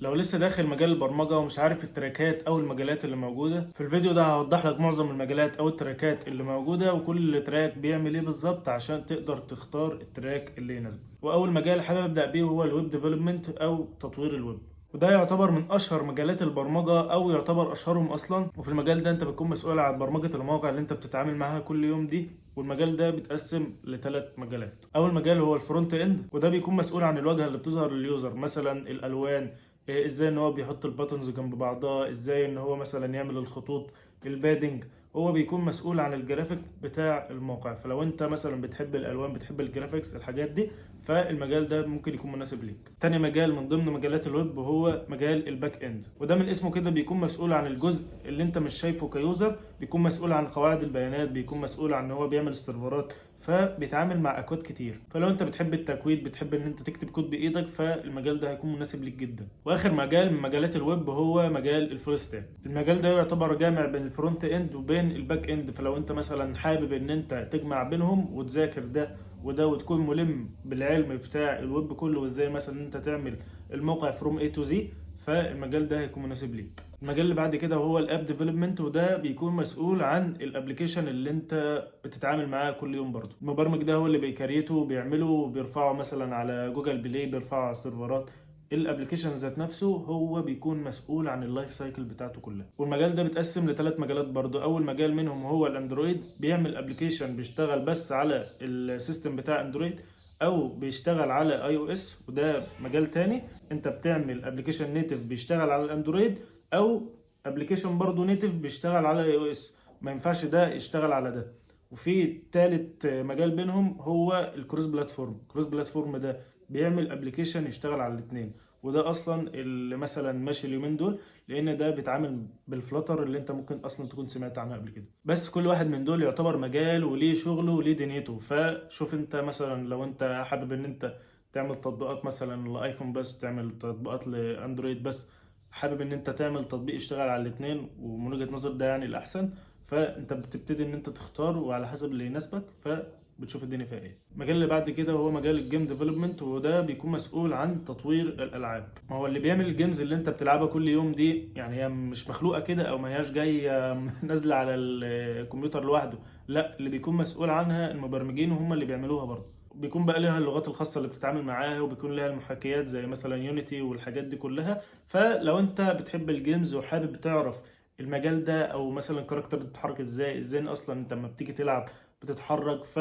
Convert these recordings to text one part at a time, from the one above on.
لو لسه داخل مجال البرمجة ومش عارف التراكات او المجالات اللي موجودة، في الفيديو ده هوضح لك معظم المجالات او التراكات اللي موجودة وكل track بيعمل ايه بالظبط عشان تقدر تختار ال track اللي يناسبك. واول مجال حابب ابدا بيه هو ال web development او تطوير الويب، وده يعتبر من اشهر مجالات البرمجة او يعتبر اشهرهم اصلا. وفي المجال ده انت بتكون مسؤول عن برمجة المواقع اللي انت بتتعامل معاها كل يوم دي. والمجال ده بيتقسم لثلاث مجالات. اول مجال هو ال front end، وده بيكون مسؤول عن الواجهة اللي بتظهر لل user، مثلا الالوان، ازاي ان هو بيحط ال buttons جنب بعضها، ازاي ان هو مثلا يعمل الخطوط، ال padding. هو بيكون مسؤول عن الجرافيك بتاع الموقع. فلو انت مثلا بتحب الالوان، بتحب ال graphics، الحاجات دي، فالمجال ده ممكن يكون مناسب ليك. تاني مجال من ضمن مجالات الويب هو مجال ال back end، وده من اسمه كده بيكون مسؤول عن الجزء اللي انت مش شايفه ك user. بيكون مسؤول عن قواعد البيانات، بيكون مسؤول عن ان هو بيعمل السيرفرات، فبيتعامل مع اكواد كتير. فلو انت بتحب التكويد، بتحب ان انت تكتب كود بايدك، فالمجال ده هيكون مناسب ليك جدا. واخر مجال من مجالات الويب هو مجال ال full stack. المجال ده يعتبر جامع بين ال front end وبين ال back end. فلو انت مثلا حابب ان انت تجمع بينهم وتذاكر ده وده وتكون ملم بالعلم بتاع الويب كله، وازاي مثلا انت تعمل الموقع from A to Z، فالمجال ده هيكون مناسب ليك. المجال اللي بعد كده هو ال app development، وده بيكون مسؤول عن ال application اللي انت بتتعامل معاه كل يوم. برضه المبرمج ده هو اللي بي create ه وبيعمله وبيرفعه مثلا على Google Play، بيرفعه على السيرفرات. ال application ذات نفسه هو بيكون مسؤول عن ال life cycle بتاعته كلها. والمجال ده بيتقسم لثلاث مجالات برضه. اول مجال منهم هو ال Android، بيعمل application بيشتغل بس على ال system بتاع Android او بيشتغل على iOS. وده مجال تاني، انت بتعمل application native بيشتغل على ال Android او application برضه native بيشتغل على iOS، ما ينفعش ده يشتغل على ده. وفي تالت مجال بينهم هو ال cross platform. ال cross platform ده بيعمل application يشتغل على الاثنين، وده اصلا اللي مثلا ماشي اليومين دول، لان ده بيتعامل بال Flutter اللي انت ممكن اصلا تكون سمعت عنها قبل كده. بس كل واحد من دول يعتبر مجال وليه شغله وليه دنيته. فشوف انت مثلا لو انت حابب ان انت تعمل تطبيقات مثلا ل iPhone بس، تعمل تطبيقات ل Android بس، حابب ان انت تعمل تطبيق يشتغل على الاثنين، ومن وجهة نظر ده يعني الاحسن. فانت بتبتدي ان انت تختار وعلى حسب اللي يناسبك، فبتشوف الدنيا فيها ايه. المجال اللي بعد كده هو مجال ال game development، وده بيكون مسؤول عن تطوير الالعاب. ما هو اللي بيعمل ال games اللي انت بتلعبها كل يوم دي، يعني هي مش مخلوقه كده او ما هياش جاية نازله على الكمبيوتر لوحده، لا، اللي بيكون مسؤول عنها المبرمجين، وهم اللي بيعملوها. برضه بيكون بقى لها اللغات الخاصة اللي بتتعامل معاها، وبيكون لها المحاكيات زي مثلا Unity والحاجات دي كلها. فلو انت بتحب ال games وحابب تعرف المجال ده، او مثلا character بتتحرك ازاي، ازاي اصلا انت لما بتيجي تلعب بتتحرك، ف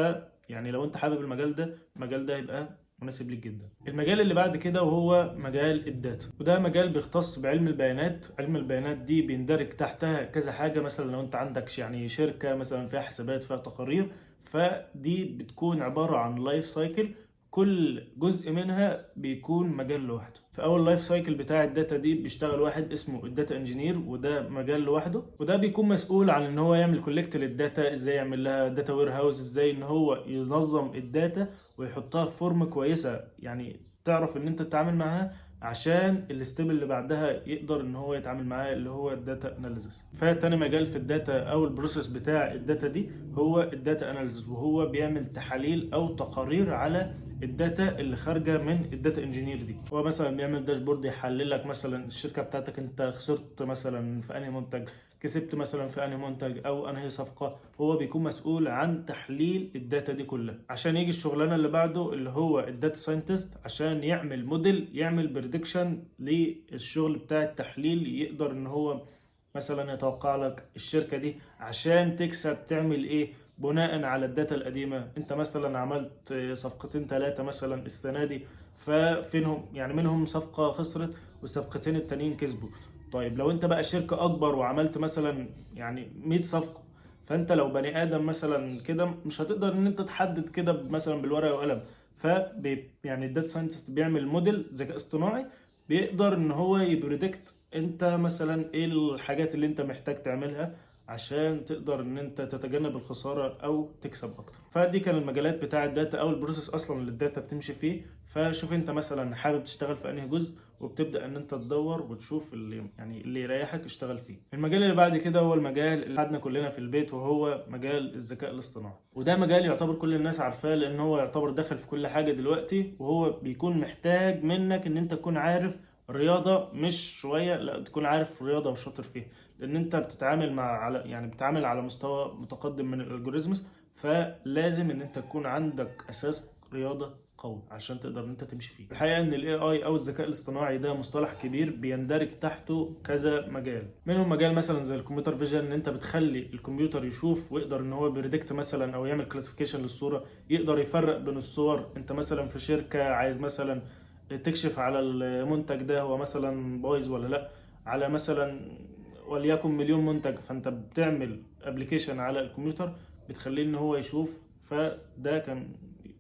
يعني لو انت حابب المجال ده، المجال ده يبقى مناسب ليك جدا. المجال اللي بعد كده وهو مجال ال data، وده مجال بيختص بعلم البيانات. علم البيانات دي بيندرج تحتها كذا حاجة. مثلا لو انت عندك يعني شركة مثلا فيها حسابات، فيها تقارير، فدي بتكون عبارة عن life cycle، كل جزء منها بيكون مجال لوحده. في اول life cycle بتاع ال data دي بيشتغل واحد اسمه ال data engineer، وده مجال لوحده، وده بيكون مسؤول عن ان هو يعمل collect لل data، ازاي يعمل لها data warehouse، ازاي ان هو ينظم ال data ويحطها في form كويسة يعني تعرف ان انت تتعامل معاها، عشان ال step اللي بعدها يقدر ان هو يتعامل معاه اللي هو ال data analysis. فتاني مجال في ال data او ال process بتاع ال data دي هو ال data analysis، وهو بيعمل تحاليل او تقارير على ال data اللي خارجه من ال data engineer دي. هو مثلا بيعمل dashboard يحلل لك مثلا الشركة بتاعتك، انت خسرت مثلا في انهي منتج، كسبت مثلا في انهي منتج او انهي صفقه. هو بيكون مسؤول عن تحليل ال data دي كلها، عشان يجي الشغلانة اللي بعده اللي هو ال data scientist، عشان يعمل موديل يعمل prediction للشغل بتاع التحليل، يقدر ان هو مثلا يتوقع لك الشركة دي عشان تكسب تعمل ايه بناء على ال data القديمه. انت مثلا عملت صفقتين ثلاثة مثلا السنة دي، ففينهم يعني منهم صفقة خسرت والصفقتين التانيين كسبوا. طيب لو انت بقى شركة اكبر وعملت مثلا يعني 100 صفقه، فانت لو بني ادم مثلا كده مش هتقدر ان انت تحدد كده مثلا بالورقة والقلم. ف يعني ال data scientist بيعمل موديل ذكاء اصطناعي بيقدر ان هو ي predict انت مثلا ايه الحاجات اللي انت محتاج تعملها عشان تقدر ان انت تتجنب الخسارة او تكسب اكتر. فدي كان المجالات بتاع ال data او ال process اصلا اللي ال data بتمشي فيه. فشوف انت مثلا حابب تشتغل في انهي جزء، وبتبدا ان انت تدور وتشوف اللي يعني اللي يريحك اشتغل فيه. المجال اللي بعد كده هو المجال اللي قعدنا كلنا في البيت، وهو مجال الذكاء الاصطناعي. وده مجال يعتبر كل الناس عارفاه، لان هو يعتبر داخل في كل حاجة دلوقتي، وهو بيكون محتاج منك ان انت تكون عارف رياضه، مش شويه، لا تكون عارف رياضة وشاطر فيها، لان انت بتتعامل مع على يعني بتتعامل على مستوى متقدم من ال algorithms، فلازم ان انت تكون عندك اساس رياضة قوي عشان تقدر ان انت تمشي فيه. الحقيقة ان ال AI او الذكاء الاصطناعي ده مصطلح كبير بيندرج تحته كذا مجال، منهم مجال مثلا زي ال computer vision، ان انت بتخلي الكمبيوتر يشوف ويقدر ان هو predict مثلا او يعمل classification للصوره، يقدر يفرق بين الصور. انت مثلا في شركة عايز مثلا تكشف على المنتج ده هو مثلا بايظ ولا لا، على مثلا وليكن مليون منتج، فانت بتعمل application على الكمبيوتر بتخليه ان هو يشوف. فده كان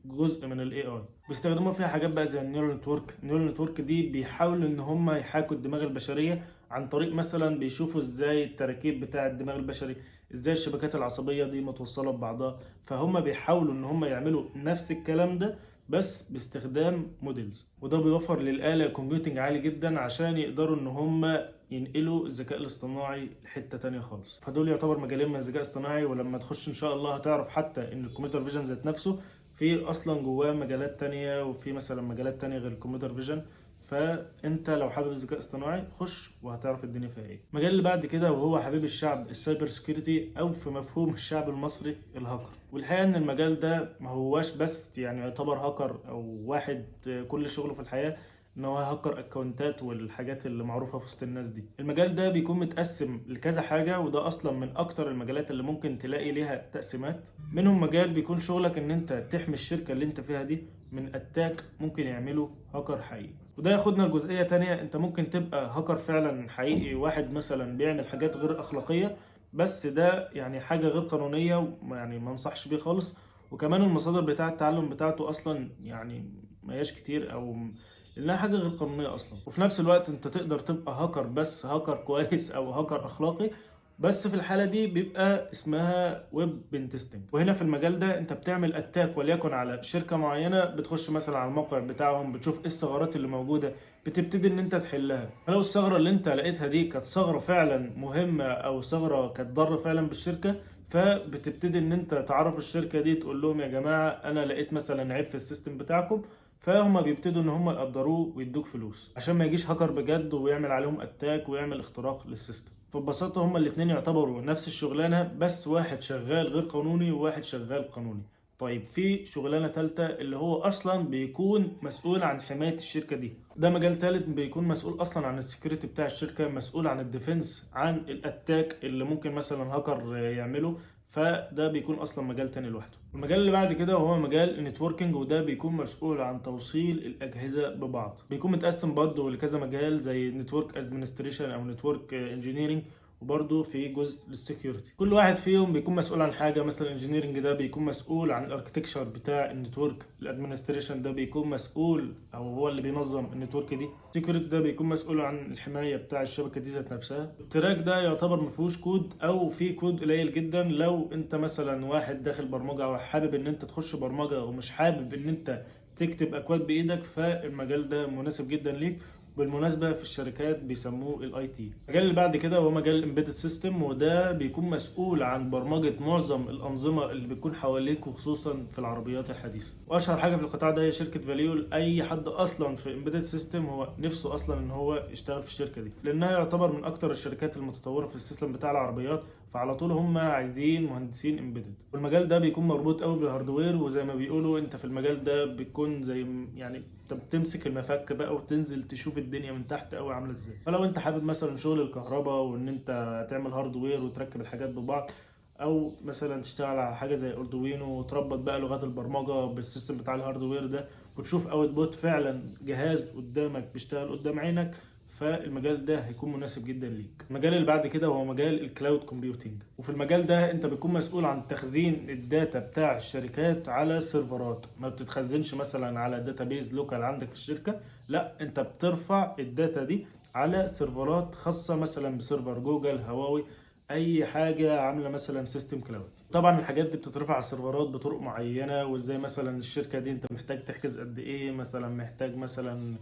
جزء من ال AI. بيستخدموا فيها حاجات بقى زي ال neural network. ال neural network دي بيحاولوا ان هم يحاكوا الدماغ البشريه، عن طريق مثلا بيشوفوا ازاي التراكيب بتاع الدماغ البشري، ازاي الشبكات العصبية دي متوصله ببعضها، فهم بيحاولوا ان هم يعملوا نفس الكلام ده بس باستخدام models، وده بيوفر للآلة computing عالي جدا عشان يقدروا ان هم ينقلوا الذكاء الاصطناعي لحتة تانية خالص. فدول يعتبر مجالين من الذكاء الاصطناعي، ولما تخش ان شاء الله هتعرف حتى ان ال computer vision ذات نفسه في اصلا جواه مجالات تانية، وفي مثلا مجالات تانية غير ال computer vision. فانت لو حابب الذكاء الاصطناعي خش وهتعرف الدنيا فيها ايه. المجال اللي بعد كده وهو حبيب الشعب ال cyber security، او في مفهوم الشعب المصري الهاكر. والحقيقة ان المجال ده ما هواش بس يعني يعتبر هاكر او واحد كل شغله في الحياة ان هو هاكر اكونتات والحاجات اللي معروفة في وسط الناس دي. المجال ده بيكون متقسم لكذا حاجه، وده اصلا من اكتر المجالات اللي ممكن تلاقي ليها تقسيمات. منهم مجال بيكون شغلك ان انت تحمي الشركة اللي انت فيها دي من attack ممكن يعمله هاكر حقيقي. وده ياخدنا لجزئيه تانية، انت ممكن تبقى هاكر فعلا حقيقي، واحد مثلا بيعمل حاجات غير اخلاقيه، بس ده يعني حاجة غير قانونية ويعني ما انصحش بيه خالص. وكمان المصادر بتاعه التعلم بتاعته اصلا يعني ما هياش كتير، او لانها حاجة غير قانونية اصلا. وفي نفس الوقت انت تقدر تبقى هاكر، بس هاكر كويس او هاكر اخلاقي، بس في الحالة دي بيبقى اسمها web pentesting. وهنا في المجال ده انت بتعمل attack وليكن على شركة معينه، بتخش مثلا على الموقع بتاعهم، بتشوف ايه الثغرات اللي موجودة، بتبتدي ان انت تحلها. فلو الثغرة اللي انت لقيتها دي كانت ثغره فعلا مهمة، او ثغره كانت ضر فعلا بالشركه، فبتبتدي ان انت تعرف الشركة دي، تقول لهم يا جماعة انا لقيت مثلا عيب في ال system بتاعكم، فهم بيبتدوا ان هم يقدروه ويدوك فلوس عشان ما يجيش هاكر بجد ويعمل عليهم attack ويعمل اختراق لل system. فببساطة هما الاتنين يعتبروا نفس الشغلانة، بس واحد شغال غير قانوني وواحد شغال قانوني. طيب في شغلانة تالتة اللي هو أصلا بيكون مسؤول عن حماية الشركة دي. ده مجال تالت بيكون مسؤول أصلا عن ال security بتاع الشركة، مسؤول عن ال defense عن ال attack اللي ممكن مثلا هاكر يعمله، فده بيكون اصلا مجال تاني لوحده. المجال اللي بعد كده وهو مجال ال networking، وده بيكون مسؤول عن توصيل الاجهزة ببعض. بيكون متقسم برضه لكذا مجال زي network administration او network engineering، وبرضه في جزء لل security. كل واحد فيهم بيكون مسؤول عن حاجة، مثلا ال engineering ده بيكون مسؤول عن ال architecture بتاع ال network، ال administration ده بيكون مسؤول او هو اللي بينظم ال network دي، ال security ده بيكون مسؤول عن الحماية بتاع الشبكة دي ذات نفسها. ال track ده يعتبر ما فيهوش كود او فيه كود قليل جدا. لو انت مثلا واحد داخل برمجة او حابب ان انت تخش برمجة ومش حابب ان انت تكتب اكواد بايدك، فالمجال ده مناسب جدا ليك. بالمناسبة في الشركات بيسموه ال IT. المجال اللي بعد كده هو مجال ال embedded system، وده بيكون مسؤول عن برمجة معظم الانظمة اللي بتكون حواليك، وخصوصا في العربيات الحديثة. واشهر حاجة في القطاع ده هي شركة فاليو. اي حد اصلا في embedded system هو نفسه اصلا ان هو يشتغل في الشركة دي، لانها يعتبر من اكتر الشركات المتطورة في ال system بتاع العربيات، فعلى طول هم عايزين مهندسين embedded. والمجال ده بيكون مربوط قوي بال hardware، وزي ما بيقولوا انت في المجال ده بتكون زي يعني انت بتمسك المفك بقى وتنزل تشوف الدنيا من تحت قوي عامله ازاي. فلو انت حابب مثلا شغل الكهرباء وان انت تعمل hardware وتركب الحاجات ببعض، او مثلا تشتغل على حاجة زي Arduino وتربط بقى لغات البرمجة بال system بتاع ال hardware ده، وتشوف output فعلا جهاز قدامك بيشتغل قدام عينك، فالمجال ده هيكون مناسب جدا ليك. المجال اللي بعد كده هو مجال ال cloud computing، وفي المجال ده انت بتكون مسؤول عن تخزين ال data بتاع الشركات على سيرفرات، ما بتتخزنش مثلا على database local عندك في الشركة، لا انت بترفع ال data دي على سيرفرات خاصة مثلا ب server جوجل، هواوي، اي حاجة عامله مثلا system cloud. طبعا الحاجات دي بتترفع على السيرفرات بطرق معينه، وازاي مثلا الشركة دي انت محتاج تحجز قد ايه، مثلا محتاج مثلا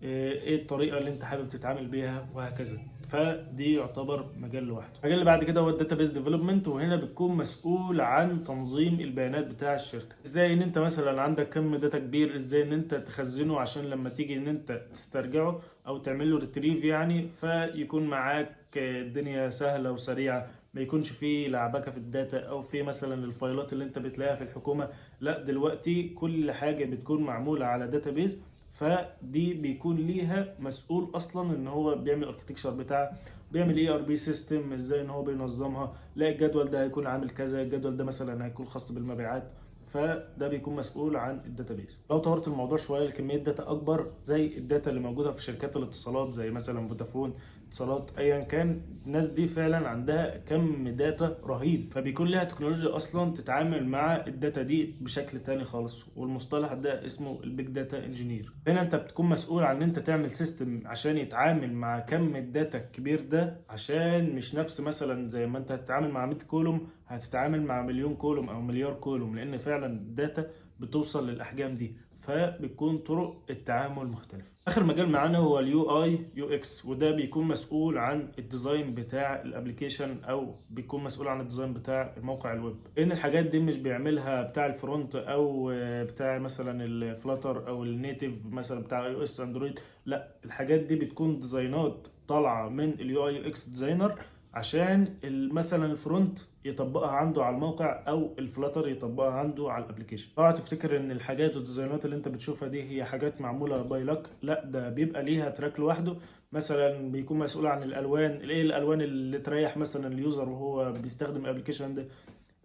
ايه الطريقة اللي انت حابب تتعامل بيها وهكذا. فدي يعتبر مجال لوحده. المجال اللي بعد كده هو ال database development، وهنا بتكون مسؤول عن تنظيم البيانات بتاع الشركة. ازاي ان انت مثلا عندك كم data كبير، ازاي ان انت تخزنه عشان لما تيجي ان انت تسترجعه او او تعمل له retrieve يعني، فيكون معاك الدنيا سهلة وسريعه، ما يكونش فيه لعبكه في ال data او في مثلا الفايلات اللي انت بتلاقيها في الحكومه. لا، دلوقتي كل حاجة بتكون معمولة على database، فدي بيكون ليها مسؤول اصلا ان هو بيعمل architecture بتاعها، بيعمل ERP system، ازاي ان هو بينظمها. لا، الجدول ده هيكون عامل كذا، الجدول ده مثلا هيكون خاص بالمبيعات، فده بيكون مسؤول عن ال database. لو طورت الموضوع شوية لكميه data اكبر، زي ال data اللي موجودة في شركات الاتصالات، زي مثلا فودافون، اتصالات، ايا كان، الناس دي فعلا عندها كم data رهيب، فبيكون لها تكنولوجيا اصلا تتعامل مع ال data دي بشكل تاني خالص، والمصطلح ده اسمه ال big data engineer. هنا انت بتكون مسؤول عن ان انت تعمل system عشان يتعامل مع كم ال data الكبير ده، عشان مش نفس مثلا زي ما انت هتتعامل مع 100 column هتتعامل مع مليون column او مليار column، لان فعلا ال data بتوصل للاحجام دي، فبتكون طرق التعامل مختلفة. اخر مجال معانا هو ال UI UX، وده بيكون مسؤول عن ال design بتاع ال application او بيكون مسؤول عن ال design بتاع الموقع الويب، لان الحاجات دي مش بيعملها بتاع ال front او بتاع مثلا ال Flutter او ال native مثلا بتاع iOS Android. لا، الحاجات دي بتكون designات طالعه من ال UI UX designer، عشان مثلا ال front يطبقها عنده على الموقع او ال Flutter يطبقها عنده على ال application. اوعى تفتكر ان الحاجات وال designات اللي انت بتشوفها دي هي حاجات معمولة by luck. لا، ده بيبقى ليها track لوحده. مثلا بيكون مسؤول عن الالوان، ايه الالوان اللي تريح مثلا ال user وهو بيستخدم ال application ده،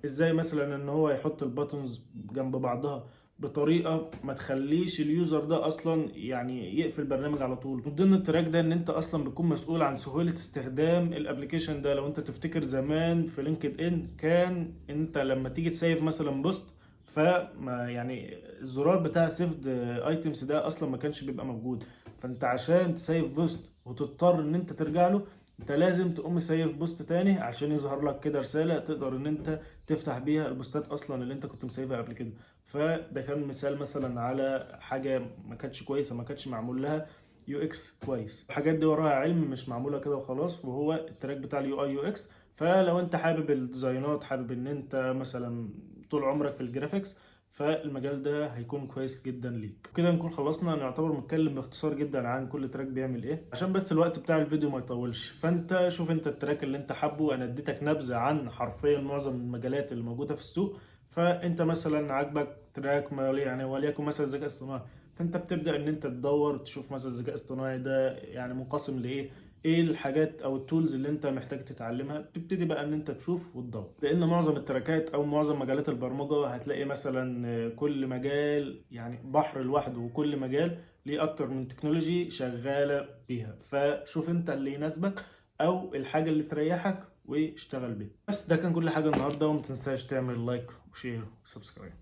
ازاي مثلا ان هو يحط ال buttons جنب بعضها بطريقة ما تخليش ال user ده اصلا يعني يقفل البرنامج على طول. من ضمن ال track ده ان انت اصلا بتكون مسؤول عن سهولة استخدام ال application ده. لو انت تفتكر زمان في LinkedIn، كان انت لما تيجي ت save مثلا post، فما يعني الزرار بتاع saved items ده اصلا ما كانش بيبقى موجود، فانت عشان ت save post وتضطر ان انت ترجع له، انت لازم تقوم save post تاني عشان يظهر لك كده رسالة تقدر ان انت تفتح بيها ال postات اصلا اللي انت كنت مسيفها قبل كده. فده كان مثال مثلا على حاجة ما كانتش كويسه، ما كانتش معمول لها UX كويس. الحاجات دي وراها علم، مش معمولة كده وخلاص، وهو ال track بتاع ال UI UX. فلو انت حابب ال designات، حابب ان انت مثلا طول عمرك في ال graphics، فالمجال ده هيكون كويس جدا ليك. كده نكون خلصنا، نعتبر متكلم باختصار جدا عن كل track بيعمل ايه، عشان بس الوقت بتاع الفيديو ما يطولش. فانت شوف انت ال track اللي انت حابه، انا اديتك نبذه عن حرفيا معظم المجالات اللي موجودة في السوق. فانت مثلا عاجبك track ما يعني وليكن مثلا الذكاء الاصطناعي، فانت بتبدا ان انت تدور تشوف مثلا الذكاء الاصطناعي ده يعني منقسم لايه، ايه الحاجات او ال tools اللي انت محتاج تتعلمها، بتبتدي بقى ان انت تشوف وتدور. لان معظم ال trackات او معظم مجالات البرمجة هتلاقي مثلا كل مجال يعني بحر لوحده، وكل مجال ليه اكتر من technology شغالة بيها. فشوف انت اللي يناسبك او الحاجة اللي تريحك واشتغل بيها. بس ده كان كل حاجة النهارده، وما تنساش تعمل like و share و subscribe.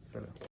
سلام.